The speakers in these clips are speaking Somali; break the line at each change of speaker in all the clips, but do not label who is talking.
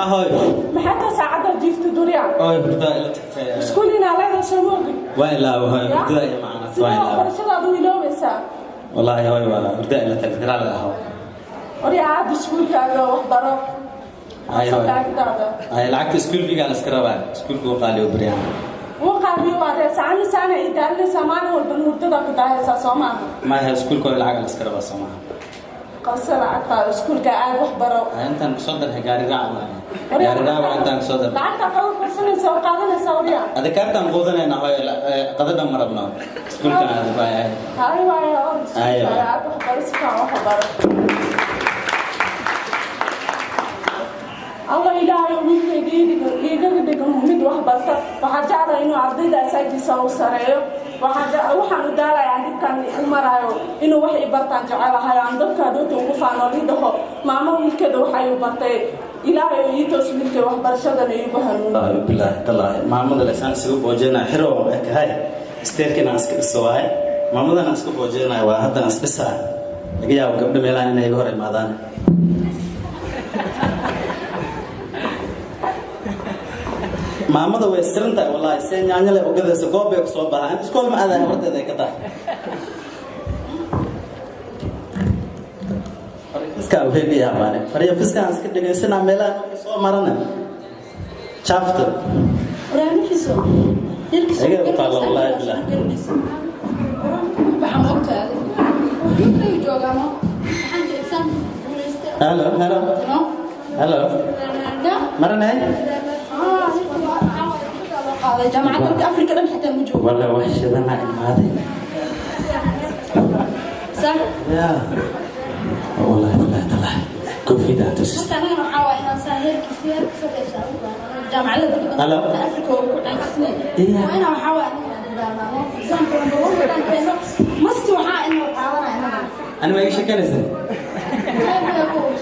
Ahoy.
Maxay tahay saacadda jiifta duryaa?
Oy, hurdaa ila tagtay.
Iskuul inaa leedahay soo moogi.
Waa ilaawo hoy, hurdaa iyo macana waa
Sidee
ilaawo.
waxbarashadaadu iloobaysaa?
Wallaahi hoy, waa hurdaa ila tagtay, raalli ahow.
Waryaa, aad iskuulkaaga waxbaro.
Ay hoy.
Saacadaada.
Ay, lacagta iskuul fiigaa la iska rabaa, iskuulka uu qaaliyo baryahan.
Wuu qaaliyo waa ree saacani saana i daalinaysaa, maalin walbana hurdada ku daahaysaa, soo maaha?
Maya, iskuulka hoy lacag la iska rabaa, soo maaha?
Qabse lacagtaada, iskuulka aad, waxbaro.
Ay, intaan kusoo darhay gaari raac waaye, gaari raac waa intaan kusoo darhay.
Lacagta qada farsanaysa oo qaadanaysaa, waryaa.
Adi kaartaan quudanayna hoy, qadada ma rabno, iskuulkan aad waay.
Hay waaye, or
Ay,
iskuulka
waay.
aad waxbaro, si fiican waxbaro. Allah Ilaahay, wiilkayga iigaga dhigo mid wax barta. Waxaan jeclahay inuu ardayda asaagtiisa u sareeyo. Waxaan u daalayaa dhibkan u maraayo inuu wax i bartaan jecelahay, aan dadka adoonta ugu faano, lii dhaho maamo wiilkeeda waxay u bartay. Ilaahay oo ii toos wiilkay, waxbarashadana iigu hanuun.
Wallaahi bilaahi tallaahi, maamada lesaan isaga boojeenaya xiro ekahay isteerkina aan iska dhiso waaye, maamadan aan iska boojeenaya waa haddana is dhisaa, laga yaabo gabdho meelahan inay iga hor imaadaan. Maamada way siran tahay wallaahi, see nyaanyo leh ogadaysa, goob bay kusoo baxaan, iskool ma aadahay, horteeda ay ka tahay. Fiskaa webiyaa maane fariyo fiskaan iska dhegaysanaa meelaha markay soo marana jaafta.
Waraanifiso.
Iga u taalla, wallaahi bilaahi.
Waxaan ogtahay adiga. Joogaa waxaan exam guulaystay.
Hello, hello.
No?
Hello.
Ya?
Maranay.
Ah, qaaday jaamacadda marka Afrika dhan xitaa ma joogo.
Walla wax shidana imaaday.
Sax.
Ya wallahi billahi tallahi, koofida tusis.
Marka anagana waxaa waaye inaan saa heerkiisa heerkiisa yeeshaa ugu baahan. Jaamacadda dalka
Hello.
Afrika oo ku caajisnay.
Iya.
Waa inaan waxaa waaye anagana dadaalnaa. Examka number one haddaan keeno, masti waxaa inuu qaadanaya annaga.
Ani ma iga sheekanaysa?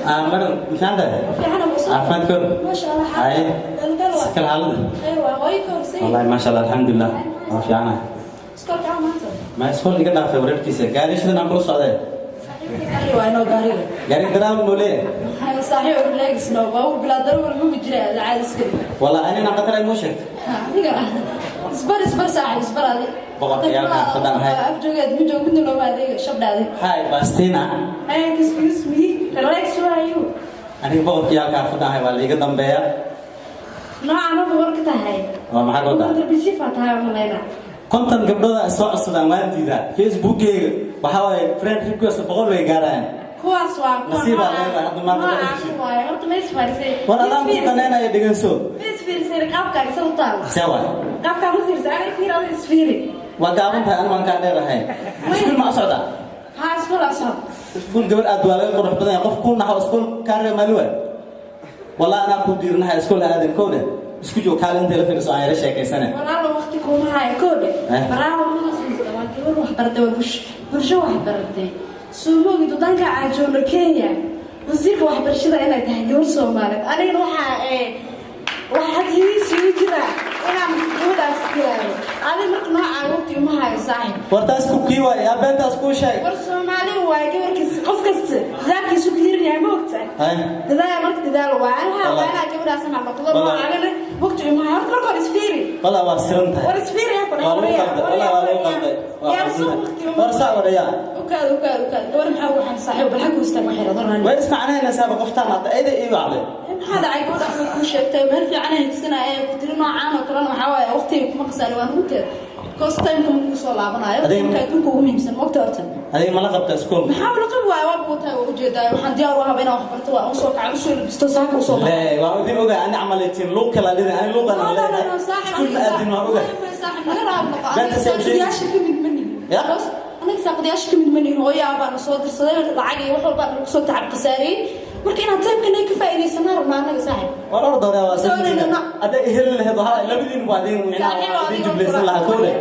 Ah, maran maxaan tahay?
Fiican ugu soo.
Caafimaadkooda?
Masha Allah.
Haye.
Daldal waa.
Sakal xaaladda?
Aywa, way korsay.
Wallahi maasha Allah, alxamdulilah, waa fiicanahay.
Iskoolka maanta.
Ma iskool iga dhaafay wareerkiisa, gaari shidan aan kula socday.
Aywa, inoo gaariga.
Gaari daraawal noo leeyahay.
Saaxiib leegis noo baa bilaa darawal ma jira caadi iska dhig.
Wallahi anina qatar ay muu sheegtay.
Adiga isbar isbar saaxiib, isbar adi.
Boqorka yaalka xaafadaan ahay.
Afjoogeed ma joog midna looma adeega shabdhaadi.
Hi Bastina.
Hey, excuse me, relax, who are you?
Aniga boqorka yaalka xaafadaan ahay, waa la iga dambeeya.
Nooca ma boqor ka tahay?
Waa maxaa kooda?
Darbishifa tahay malayna.
50 gabdhooda soo codsadaan, waan diidaa. Facebookkeyga waxaa waaye friend request 100 bay gaarayaan.
Kuwaas waa kuwa
Nasiib baa leedahay, hadda maanta
nooca
la heshiin.
waaye. Horta ma isfarisay?
War adaan ku danaynaya, dhegeyso.
Ma isfiirisay qaabkaaga sida u taal?
See waay?
Qaabkaa ma fiirisay? Aniga fiir, adiga isfiiri.
Waa gaaban tahay, anigu waan kaa dheerahay. Iskuul ma u socdaa?
Haa, iskuul aan socdo.
Iskuul gabar aad waa laga qurux badan yahay, qof kuu naxo iskuul kaa reeb maali waay. Wallahi anaa kuu diirinahay, iskuul ha aadin kowde, isku joog, kaalin intay la fadhiso aan yara sheekaysane.
Walaalo, waqti kuma hayo koodhe.
Eh.
Baraawo ma siista, waa gabar wax baratay, waa bulsho wax baratay. Soo moogid wadanka aan joogno Kenya wasiirka waxbarashada inay tahay gabar Soomaaliyeed. Anigana waxaa waxaa isugu jira inaan gabadhaas gaaro. Adi marka noocaan waqti uma hayo, saaxiib.
War taas ku kii waay yaa beentaas kuu sheeg.
War Soomaali waaye, gabarkiis qof kasta dadaalkiisu ku hiran yahay, ma ogtahay?
Hay.
Dadaal marka dadaal waa aniga
Wallahi.
waa inaa gabadhaas inaan noqdo.
Wallahi.
Noocagana waqti uma hayo. Horta marka hore isfiiri.
Wallahi waa siran tahay.
War isfiiri ha ku
Waa lagu qalday, wallahi waa lagu qalday, waa
yaa soo
qaldan
waqti
tahay.
uma
War saa warayaa.
Ukaad ukaad ukaad, gabar maxaa ugu xan saaxiib, bal xagga istaag, waxay radoonaan.
Way ismacnaynaysaaba qoftaan hadda ayda ii wacday.
Maxaa dhacay? Gabadha waxay kuu sheegtay meel fiican haysanaya ee ku tiri noocaan oo kalena waxaa waaye waqtiga kuma qasaani, waan runteed cause time-ka ma kuu soo laabanayo.
Adiga-
Timeka adduunka ugu muhiimsan waqti horta.
Adiga mala qabta iskuul?
Maxaa ula qabi waaya? Waa buutahay, waa ujeedaa, waxaan diyaar u ahaba inaan wax barto, waa usoo kacay, usoo labisto, saaka usoo baxay.
Lee waa idin ogaa, ani camaleetiin luuq kala dhidin, ani luuqan aan leeyahay, iskuul ma aadin, waan ogaa. Beenta soo Ya?
Anaga saaqadayaasha ka mid ma nihin. Hooyo aabaa na soo dirsaday, lacag iyo wax walbaa nagu soo tacab khasaariyey, marka inaan timekana ka faa'iidaysanaa rabnaa annaga, saaxib.
War ordoore waa
Soo nina.
Hadday heli lahayd waxaa labadiin waa idin micnaha waa idin jublaysan lahaa kowle.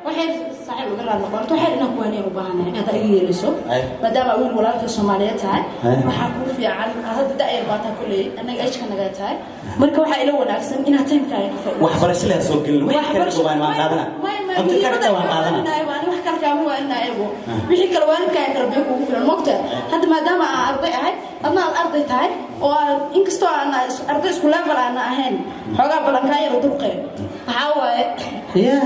Waxay saaxiib uga raad noqon horta, waxay inaan kuwaaniya u baahanahay inaad iga yeelayso.
Ay.
Maadaama wiil walaalka Soomaaliyeed tahay.
Ay.
Waxaa kuu fiican aad hadda da'yar baa tahay, kolley annaga age-ka naga tahay, marka waxaa ila wanaagsan inaad timekaaga ka faa'iidayso.
Waxbarasho leh soo gelin, wax kale gobaan waan qaadana, cunto karinta waan qaadana.
Wax kale Kaama waaninaa eego wixii kale waalidkaa tarbiya kugu filan, mogta. Hadda maadaama aan arday ahay, adna aad arday tahay, oo aan inkastoo aan arday isku level aana ahayn, xoogaa balankaa yara durqee waxaa waaye.
Ya.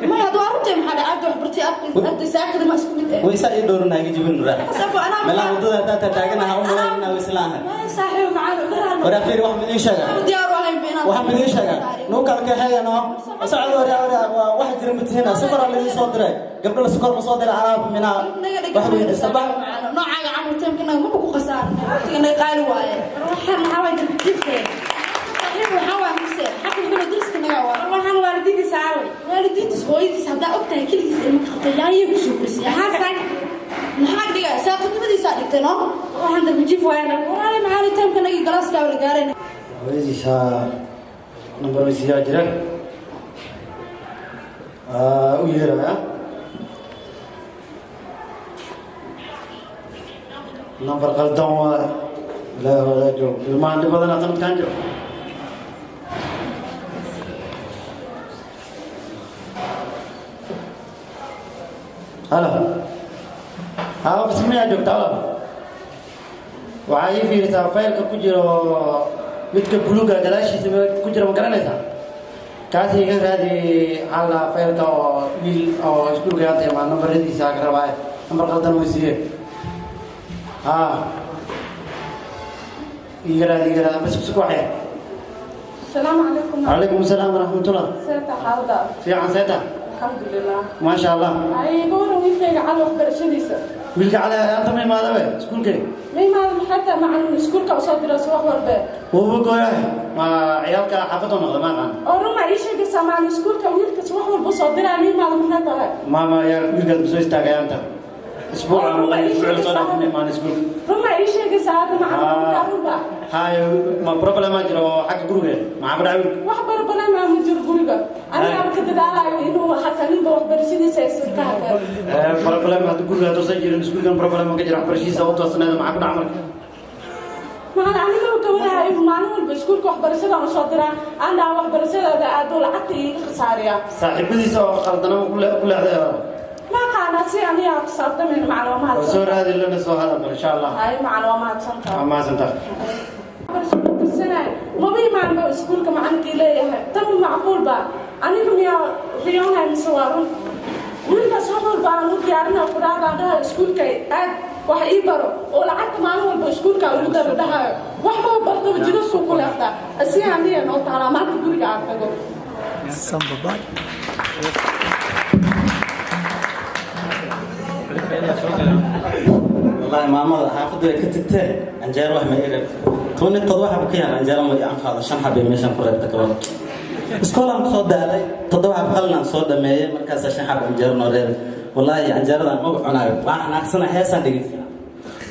Maya, hadda waa runtii. Maxaa dhacay? Arday waxbartay, arday saakada ma isku mid eh.
Waysaa ii dhowrana iga jibin nuraa.
Sababo anaa
Meelaha waddada haddaa taaganaha u malayn inaa wayslaahay.
Maya, saaxiib macaan, garaan.
Waraa fiiri, wax mid ii sheega.
Diyaar u ahayn ba inaan
Waxaan mid ii sheega, nuu kala kaxeeyano socod. Waraa waraa, waa wax jira matihina. Sokor la ii soo diray, gabdho la sokor ma soo diray, alaab minaa wax weydiista bax.
Noocaaga camal time-ka naga maba ku khasaaran, waqtiga naga qaali waaye. Waxaan maxaa waaye? Darbijiifka saaxiib waxaa waaye mise xaqi wuxuu dariska naga waa.
Waxaan waalidiintiisa aaway?
Waalidiintiis, hooyadiis haddaa og tahay keligiis ilmo ka qabtay, yaayay kusoo korisay.
Maxaa saak?
Maxaa dhigay? Saaqidnimadiisaa dhigtay, no.
Waxaan darbijiif waayana.
Walaali macaali, time-ka nagii galaaska la gaarayna.
Hooyadiisa nambar weysiiyaa jira. U yeeraya nambar qaldan waa. Ilaah wada joog, ilmahan dhib badanaa sanadkan jiro. Halo, haa, office miyaa joogta? Walaal, waxaa ii fiirisaa faylka ku jiro midka buluuga gadaashiisa ku jira, ma garanaysaa? Kaas iga raadi. Maxaa la faylka oo wiil oo iskuulka hadda imaan nambaradiisa ka rabaaye, nambar qaldan way siiye. Haa, iga raadi, iga raadi bas, ku waxyar.
Asalaamu calaykum.
Calaykum asalaam waraxmatullah.
Seeta xaalada?
Fiican, seeta?
Alxamdulilah.
Maasha Allah.
Ay, iga waran wiilkayga Cali waxbarashadiisa.
Wiilka Cali anta ma imaadabe iskuulkay.
Ma imaada? Maxay macalin iskuulka usoo dira subax walbe?
Wuuba gooyahay, ma ciyaalka xaafadoo noqda, ma aqaan.
Oo ruma ii sheegaysaa macalin, iskuulka wiilka subax walba usoo diraa, ma imaada, maxay tahay?
Maama yaa, wiilkaas ma soo istaagay anta isbuuc aan maqlay, isbuuc la soo dhaafay ma imaan iskuulka.
Ruma ii sheegaysaa hadda macalin, runba?
Hayo, ma problem aa jiro oo xagga guriga? Maxaa ku dhacay wiilka?
Wax barbalan maa ma jiro guriga, anigaaba ka dadaalayo inuu xataa ninba waxbarashadiisa aysan ka hadleen.
Problem hadda guriga hadduusan jirin, iskuulkan problem ka jira, waxbarashadiisa u toosnayd, maxaa ku dhaca marka?
Macalin, aniga gabadhaha maalin walba iskuulka waxbarashada usoo diraa, anaa waxbarashadaada aado lacagta iiga khasaariya.
Saaxiibadiisa oo qaldanama ku leexday?
Ma aqaana si aniga xisaabtamin macalin, waa
oo
mahadsan.
Soo raadi lana soo hadal insha Allah.
Hay macalin, waa mahadsantahay.
Waa mahadsantahay.
Tirsanay maba imaanba iskuulka, macalinkii leeyahay tan macquul ba? Aniga miyaa riyoonay mise waa run? Wiilkaas wax walba aan u diyaarina quraacdaan dhahayo iskuulka aad wax ii baro, oo lacagta maalin walba iskuulka ugu daro dhahayo, wax maba bartaba, jidadkuu ku leexdaa. Si aniga noo taalaa maanta guriga aan tago.
Samba bye.
Wallaahi maamada xaafadda way ka tagtee, canjeero wax ma ii reebtay? 17 xabo ka yar canjeero ma ii anfaado, 5 xabay meeshan ku reebta. Kabar iskoolaan kusoo daalay, 7 xab qalinaan soo dhameeyey, markaasaa 5 xab canjeero noo reebay. Wallaahi canjeeradan maba cunaayo, waan xanaaqsana. Heesaan dhegeysana,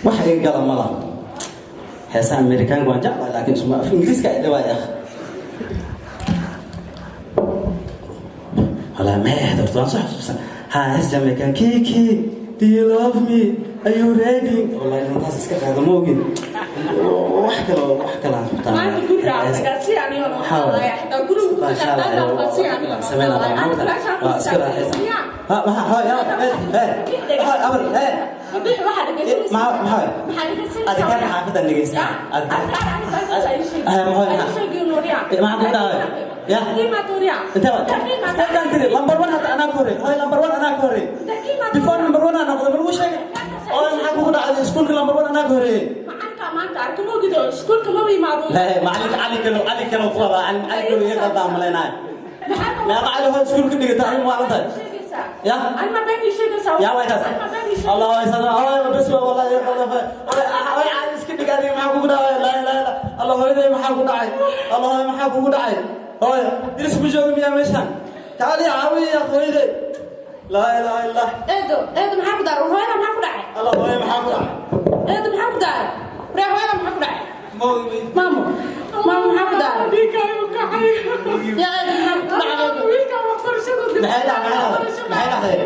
wax iga gala ma laha. Heesaha Amerikaanka waan jeclahay, laakiin isma af Ingiriiska ay dhawaay akh. Wallaahi ma horta waan soo xasuusan. Haa, hees Jamaican, "Kiki, do you love me? Are you ready?" Wallaahi intaas iska qaado ma ogin, wax kale, wax kale aan qabtaa.
Maanta guriga aan tagaa si aniga noo taalaya, xataa guriga ku tagaa si aniga noo taalaya. Waxaa dhegeysanaysaa? Maxaa dhegeysanaysaa?
Adikaarka xaafadda dhegeysanaa. Maxaa ku dhacay? Ya. Intee tiri number one hadda anaa ku horey. Hoy, number one anaa ku horey. Before number one aan noqdo ma lagu sheegay? Oo maxaa kugu dhacday? Iskuulka number one anaa ku horeeyey.
Macalinka maanta arka mogido, iskuulka maba imaado.
Macalinka Cali kalo, Cali kalo ku qabaa, Cali kalo iga qaldaa malaynaay. Meeqa Cali hoo iskuulka dhigata adiga waa la tahay? Ya?
Anma been ii sheegaysaa?
Ya way taas. Allah way sana. Ay bas wallahi iga qaldaa. Ay ay Cali iska dhig adiga, maxaa kugu dhacay? La ilaha illa Allah, hooyaday maxaa kugu dhacay? Allah, hooyo maxaa kugu dhacay? Hooyo, diris ma joogo miyaa meeshan? Taali caawiya hooyaday. Laa ilaaha illa.
Eedo, eedo, maxaa ku daaray? Hooyada maxaa ku dhacay?
Allah, hooyo maxaa ku dhacay?
Eedo, maxaa ku daaray? Waree, hooyada maxaa ku dhacay? Maamo, maamo, maxaa ku daaray?
Dhiigaagu kacay.
Yaa eedo, maxaa ku dhacay eedo?
Wiilka waxbarashadu.
Maxay dhacday? Maxay dhacday?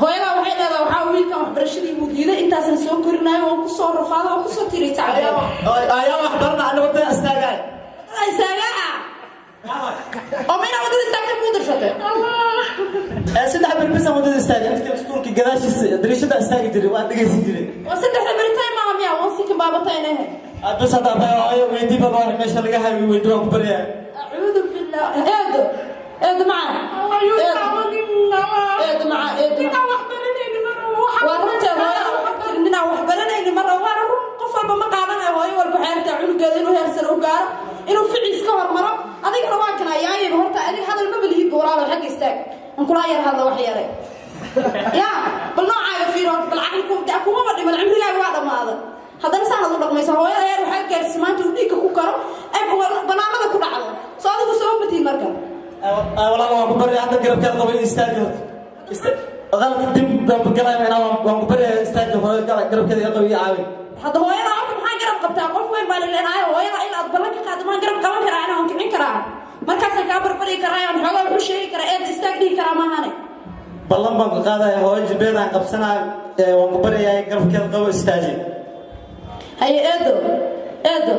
Hooyada waxay leedahay waxaa wiilkan waxbarashadii buu diiday, intaasna soo korinayo, oo kusoo rafaado oo kusoo tiray tacbeebo.
Ayaa wax barna ana wadada istaagay.
Istaagaa oo mayna wadada istaagtay kuu darsatay.
Saddex beri bas aan waddada istaagay. Inta kale iskuulka gadaashiisa dariishada istaagi jiray, waan dhegaysan jiray.
Waa saddexda beri time maaha miya? One second baabataynahe.
Bas hadda abay hooyo weydii bal wax meesha laga hayo weydii, waan ku baryaa.
Acuudu billah. Eedo, eedo macaan, eedo macaan, eedo waa runteed. Hooyada waxaa tiri ninaan wax baranayni marra, waana run. Qof walba ma qaadanayo. Hooyo walba waxay rabtaa cunugeeda inuu heer sare u gaaro, inuu ficiis ka hormaro. Adigana waa kana yaayaba. Horta adiga hadal ma balihid, walaalo. Xagga istaag, aan kulaa yar hadla wax yare. Ya bal noocaaga fiir horta, bal caqli ku kumaba dhiman, cimrigaaga waa dhammaaday, haddana saanaad u dhaqmaysa. Hooyada heer waxaad gaarsiisay maanta uu dhiigga ku karo ay banaanada ku dhacdo. Soo adigu sabab matiid marka.
Walaal, waan ku baryaa, hadda garabkaad qabay, istaagi horta. Qalad dib baan galaya inaa, waan ku baryaa, istaagi hooyo, garabkeeda iga qabi, caawi.
Hadda hooyada horta maxaa garab qabtaa? Qof weyn baa lileenahay. Hooyada ilaa aad ballan ka qaado maxaan garab qaban karaa? Anaa waan kicin karaa, markaasaan kaa barbari karaa, aan xoogaa wuxuu sheegi karaa, eed istaag dhihi karaa maahane.
Ballan baan ku qaadaya, hooyo jilbeedaan qabsanaa. Waan ku baryahay, garabkeeda qabo, istaaji.
Haye eedo, eedo.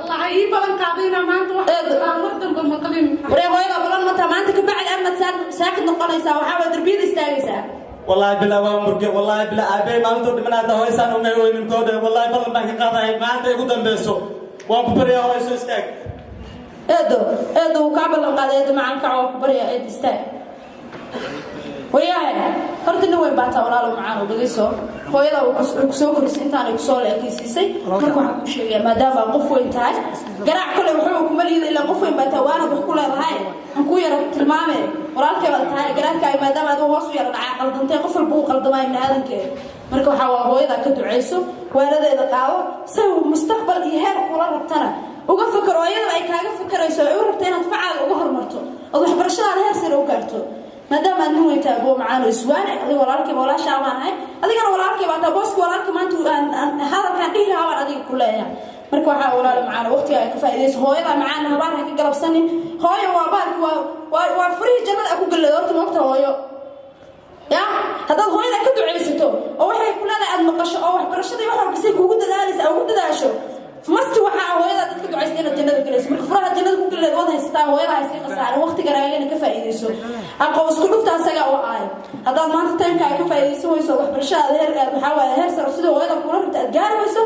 Allah ii balan qaadayna maanta wax aan mar dambe maqlin.
Waree, hooyada ballan mataa. Maanta ka bacdi amaad saakid noqonaysaa, waxaa waa darbiyada istaagaysaa.
Wallaahi bilaa waa murge, wallaahi bilaa aabey maalintuu dhimanaa hadda hooysaan umay weynin koodhe. Wallaahi ballan baan ka qaadaya, maanta igu dambeyso. Waan ku baryaa, hooyo soo istaag.
Eedo, eedo, wuu kaa ballan qaaday. Eedo macaan, kaco, waa ku baryaa, eed istaag. Waryahay, horta nin weyn baa taa, walaalo macaan oo dhegeyso. Hooyada uu kusoo korisay intaanay kusoo la ekeysiisay. Marka waxaan kuu sheegayaa, maadaama aad qof weyn tahay, garaac kole waxba kuma liida, ilaa qof weyn baa taa, waanad wax ku leedahay. Aan kuu yara tilmaame, walaalkay baad tahay. Garaadkaaga maadaama adigu hoos u yara dhacaa, qaldantay, qof walba uu qaldamaayo ibni aadankeeda. Marka waxaa waa hooyada ka duceyso, waanadeeda qaado, say mustaqbal iyo heer kula rabtana uga fakaro, iyadoo ay kaaga fakarayso, ay u rabto inaad facaaga uga hormarto ood waxbarashadaada heer sare u gaarto. Maadaama aad nin weyn tahay, boo macaan oo iswaane. Adiga walaalkayba, walaashaa baan ahay, adigana walaalkay baa taa. Booska walaalka maanta aan hadalkaan dhihi lahaa baan adiga ku leeyahay. Marka waxaa, walaalo macaan, waqtiga ay ka faa'iidayso. Hooyada macaan habaar ha ka galabsanin. Hooyo waa baalki, waa furihii jannada a ku gallay horta, moogta hooyo ya. Haddaad hooyada ka ducaysato oo waxay ku leedahay aad maqasho oo waxbarashadii wax walba say kuugu dadaalaysa aad ugu dadaasho, masti waxaa hooyada dad ka ducaysta inaad jannada galayso. Marka furaha jannada ku galeed waad haysataa, hooyada ha iska khasaarin, waqtigan ayagana ka faa'iidayso. Aqoon isku dhufta asaga u aayo. Haddaad maanta timeka ay ka faa'iidaysan weyso, waxbarashadaada heer aad waxaa waaye heer sare sida hooyada kula rabta aad gaari weyso,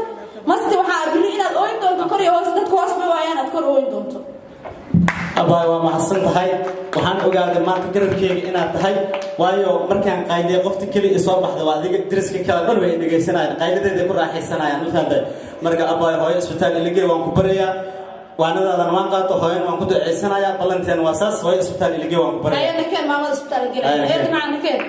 masti waxaa biri inaad ooyin doonto kor iyo hoos. Dadku hoos ma waayaan, aad kor ooyin doonto.
Abaay, waa mahadsan tahay. Waxaan ogaaday maanta garabkeyga inaad tahay, waayo markaan qayliyay qofta keliya i soo baxda waa adiga. Dariska kale dhan way dhegaysanayaan, qayladeeday ku raaxaysanayaan, ma fahantay? Marka abaay, hooyo isbitaal iligey, waan ku baryayaa. Waanadaadan waan qaato, hooyan waan ku duceysanayaa. Ballanteen waa saas, hooyo isbitaal iligey, waan ku baryayaa.
Ayada keen, maamada isbitaal gelay. Eeda macaan keen.